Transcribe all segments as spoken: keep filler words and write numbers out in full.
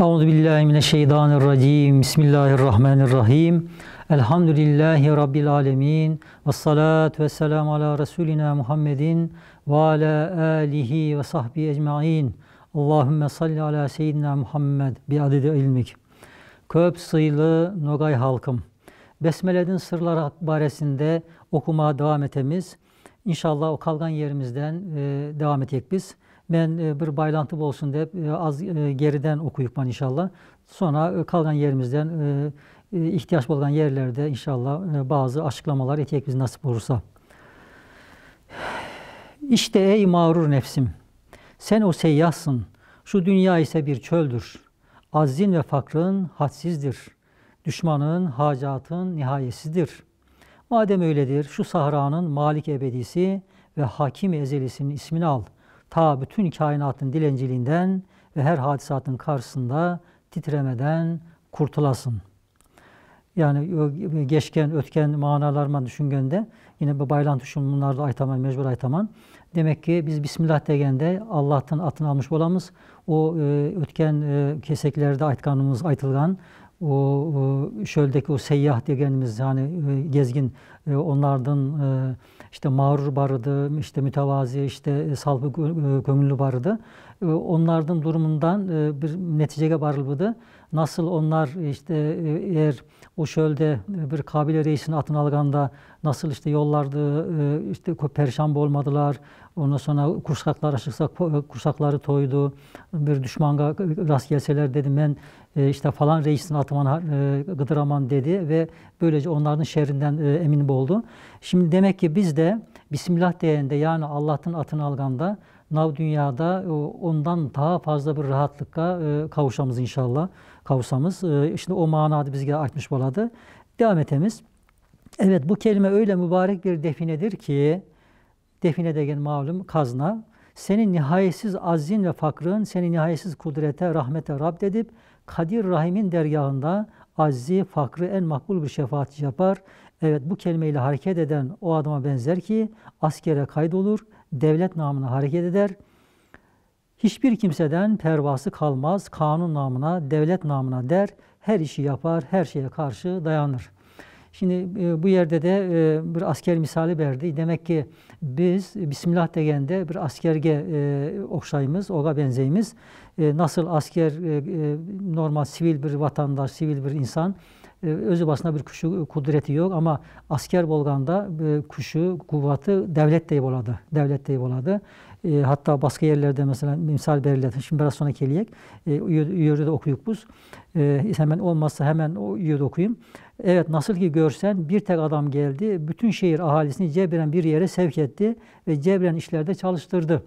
أعوذ بالله من الشيطان الرجيم. بسم الله الرحمن الرحيم. الحمد لله رب العالمين. والصلاة والسلام على رسولنا محمد وعلى آله وصحبه أجمعين. اللهم صل على سيدنا محمد بعدد علمك. Коьп сыйлы ногай халкым. Бесмелединъ сырлары баресинде окумага девам этемиз. İnşallah o kalgan yerimizden, e, devam etecekbiz. Мен, e, бир байланты болсын деп, e, аз, e, гериден окуюкпан, иншалла. Сонъра, e, калган еримизден, e, e, иhtиyaç болган ерлерде, иншалла, e, баьзи ашыклamalar этеекбиз, насип болурса. İşte ey mağrur nefsim, sen o seyyahsın, şu dünya ise bir çöldür. Aczin ve fakrın hadsizdir. Düşmanın, hacatın nihayetsizdir. Madem öyledir, şu sahranın Malik Ebedisi ve Hakim Ezelisinin ismini al. Ta bütün kainatın dilenciliğinden ve her hadisatın karşısında titremeden kurtulasın. Yani o geçken, ötken manalarıma düşüngende, yine bu baylantı şun, bunları da aytaman, mecbur aytaman. Demek ki biz Bismillah degende Allah'tan atını almış olamız. O, e, ötken, e, keseklerde aytkanımız, aytılgan, o, o şöldeki o seyyah degenimiz, yani, e, gezgin, e, onlardan, e, işte mağrur barıdı, işte mütevazi, işte, e, salpı gö-, e, göngüllü barıdı. E, onlardan durumundan, e, bir neticege barıldı. Nasıl onlar işte, e, eğer o şölde, e, bir kabile reisinin atını alganda nasıl işte yollardı, e, işte ko-, perişan olmadılar. Ondan sonra kursaklar aşıksa, ko-, kursakları toydu. Bir düşmana rast gelseler dedi, men, e, işte falan reisin atımı, e, gıdıraman dedi ve böylece onların şerrinden, e, emin oldu. Şimdi demek ki biz de Bismillah deyende, yani Allah'tan atını alganda nav dünyada, e, ondan daha fazla bir rahatlıkka, e, kavuşamız inşallah. Kavuşamız. E, şimdi o manada bizge artmış boladı. Devam etemiz. Evet, bu kelime öyle mübarek bir definedir ki, define degen malum kazna, seni nihayetsiz aczin ve fakrın, seni nihayetsiz kudrete, rahmete rabd edip, Kadir Rahim'in dergahında aczi, fakrı en makbul bir şefaatçi yapar. Evet, bu kelimeyle hareket eden o adama benzer ki, askere kaydolur, devlet namına hareket eder. Hiçbir kimseden pervası kalmaz, kanun namına, devlet namına der, her işi yapar, her şeye karşı dayanır. Şimdi, e, bu yerde de, e, bir asker misali verdi. Demek ki biz Bismillah degende bir askerge, e, okşaymız, oga benzeymiz. E, nasıl asker, e, e, normal sivil bir vatandaş, sivil bir insan, e, özü başına bir küçü kudreti yok, ama asker bolganda, e, küçü, kuvveti devlet dey boladı. Devlet dey boladı. E, hatta başka yerlerde mesela misal verilir. Şimdi biraz sonra geleyek. E, yerde okuyuk biz. E, hemen olmazsa hemen o yerde okuyayım. Evet, nasıl ki görsen bir tek adam geldi, bütün şehir ahalisini cebren bir yere sevk etti ve cebren işlerde çalıştırdı.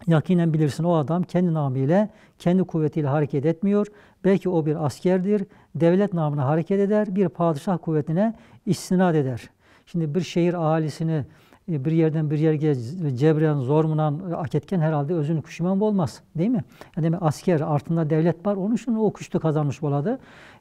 Yakinen bilirsin, o adam kendi namıyla, kendi kuvvetiyle hareket etmiyor. Belki o bir askerdir, devlet namına hareket eder, bir padişah kuvvetine istinad eder. Şimdi bir şehir ahalisini, e, bir yerden bir yere cebren, zormunan, e, aketken herhalde özünün küçümen olmaz, değil mi? Yani demek asker, artında devlet var, onun için o küçü kazanmış boladı.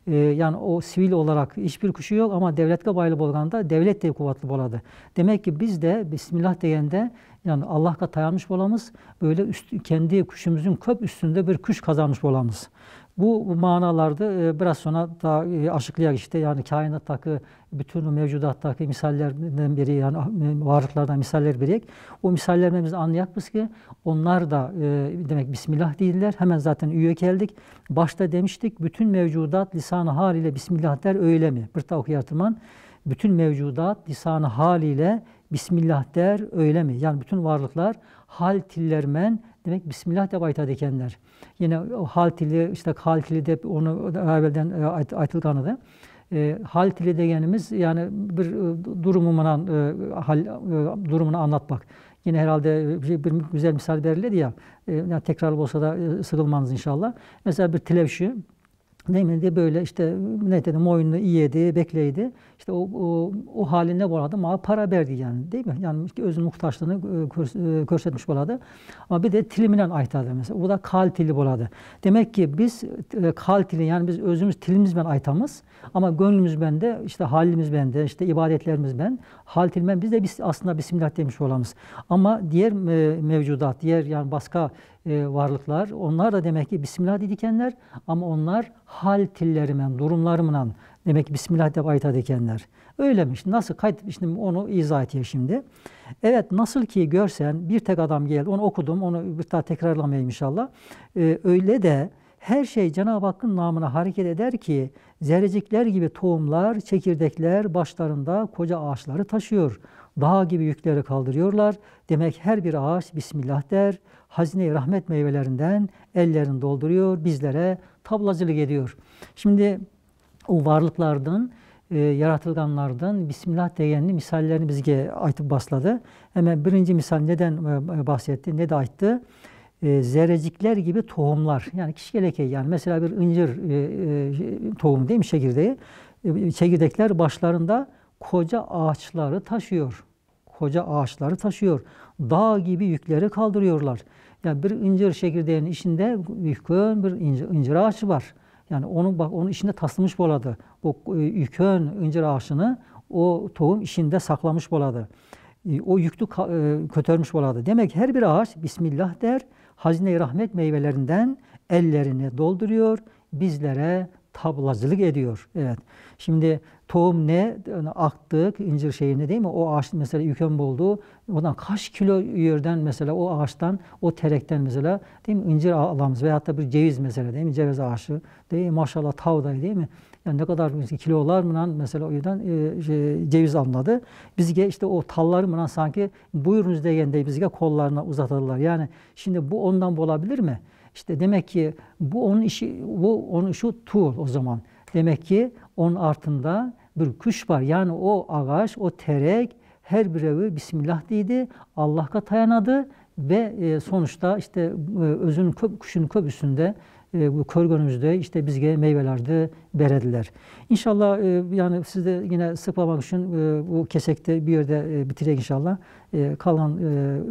E, yani o sivil olarak hiçbir küçü yok, ama devletke baylı bolganda devlet de kuvvetli boladı. Demek ki biz de Bismillah degende, yani Allah'a dayanmış bolamız, böyle üst, kendi küçümüzün köp üstünde bir küç kazanmış bolamız. Bu, bu manalarda, e, biraz sonra da, e, aşıklayak işte, yani kainattaki bütün o mevcudattaki misallerden biri, yani, e, varlıklardan misaller vereyik. O misallerden biz anlayakmız ki onlar da, e, demek Bismillah deydiler. Hemen zaten üye geldik. Başta demiştik, bütün mevcudat lisan-ı hal ile Bismillah der, öyle mi? Bir daha okuyartırman. Bütün mevcudat lisan-ı hal ile Bismillah der, öyle mi? Yani bütün varlıklar hal tillermen, demek Bismillah dep aytadı ekenler. Yine o hal tili, işte hal tili dep onu evvelden, e, ayt-, aytılganıdı. E, hal tili degenimiz yani bir, e, durumunan, e, hal, e, durumunu anlatmak. Yine herhalde bir, bir güzel misal verildi ya, e, yani tekrar olsa da, e, sıkılmanız inşallah. Mesela bir tilevşi, değil mi? De böyle işte, ne dedim, moyununu iyedi, bekleydi. İşte o, o, o halinde bu adam bana para verdi yani, değil mi? Yani işte özünün muhtaçlığını, e, kör-, e, körsetmiş boladı. Ama bir de tiliminen aytadı mesela. O da kal tili boladı. Demek ki biz, e, kal tili, yani biz özümüz tilimizden aytamız. Ama gönlümüz bende, işte halimiz bende, işte ibadetlerimiz ben, hal tilmen biz de biz aslında Bismillah demiş olamız. Ama diğer, e, mevcudat, diğer yani başka e, varlıklar. Onlar da demek ki Bismillah dedik ekenler, ama onlar hal tillerimnen, durumlarımnan demek ki Bismillah dep aytadı ekenler. Öyle mi? Şimdi nasıl? Kayt, şimdi onu izah eteyim şimdi. Evet, nasıl ki görsen, bir tek adam geldi, onu okudum, onu bir daha tekrarlamayayım inşallah. E, öyle de her şey Cenab-ı Hakk'ın namına hareket eder ki, zerrecikler gibi tohumlar, çekirdekler başlarında koca ağaçları taşıyor. Dağ gibi yükleri kaldırıyorlar. Demek her bir ağaç Bismillah der. Hazine-i rahmet meyvelerinden ellerini dolduruyor, bizlere tablacılık ediyor. Şimdi o varlıklardan, e, yaratılganlardan Bismillah degenini misallerini bizge aytıp basladı. Hemen birinci misal neden, e, bahsetti, ne de ayttı? E, zerrecikler gibi tohumlar, yani kişkelekey, yani mesela bir incir, e, e, tohumu değil mi, çekirdeği? E, çekirdekler başlarında koca ağaçları taşıyor. Koca ağaçları taşıyor. Dağ gibi yükleri kaldırıyorlar. Yani bir incir çekirdeğinin içinde yükön bir incir, incir ağacı var. Yani onu bak, onun içinde taslamış boladı. O, e, yükön incir ağacını o tohum içinde saklamış boladı. E, o yüklü ka-, e, kötermiş boladı. Demek ki her bir ağaç Bismillah der, hazine-i rahmet meyvelerinden ellerini dolduruyor, bizlere tablacılık ediyor. Evet. Şimdi tohum ne? Yani aktık, incir şeyini değil mi? O ağaç mesela yükön boldu. Ondan kaç kilo yerden mesela o ağaçtan, o terekten mesela değil mi? İncir alamız veyahut da bir ceviz mesela değil mi? Ceviz ağacı değil mi? Maşallah tavday değil mi? Yani ne kadar mesela kilolarla mesela o yerden, e, şey, ceviz alınadı. Bizge işte o tallarımnan sanki buyurunuz degende bizge kollarına uzatadılar. Yani şimdi bu ondan olabilir mi? İşte demek ki bu onun işi, bu onun şu tool o zaman. Demek ki onun altında bir kuş var. Yani o ağaç, o terek her birevi Bismillah deydi, Allah'a tayanadı ve, e, sonuçta işte, e, özün köp, kuşun köpüsünde, e, bu körgönümüzde işte bizge meyveler de berediler. İnşallah, e, yani siz de yine sıkmamak için, e, bu kesekte bir yerde, e, bitireyim inşallah. E, kalan, e, e,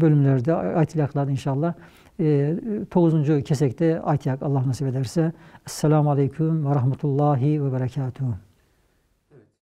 bölümlerde, aytılacaklarda inşallah, e, dokuzuncu kesekte aytacak Allah nasip ederse. Esselamu Aleyküm ve Rahmetullahi ve Berekatuhu.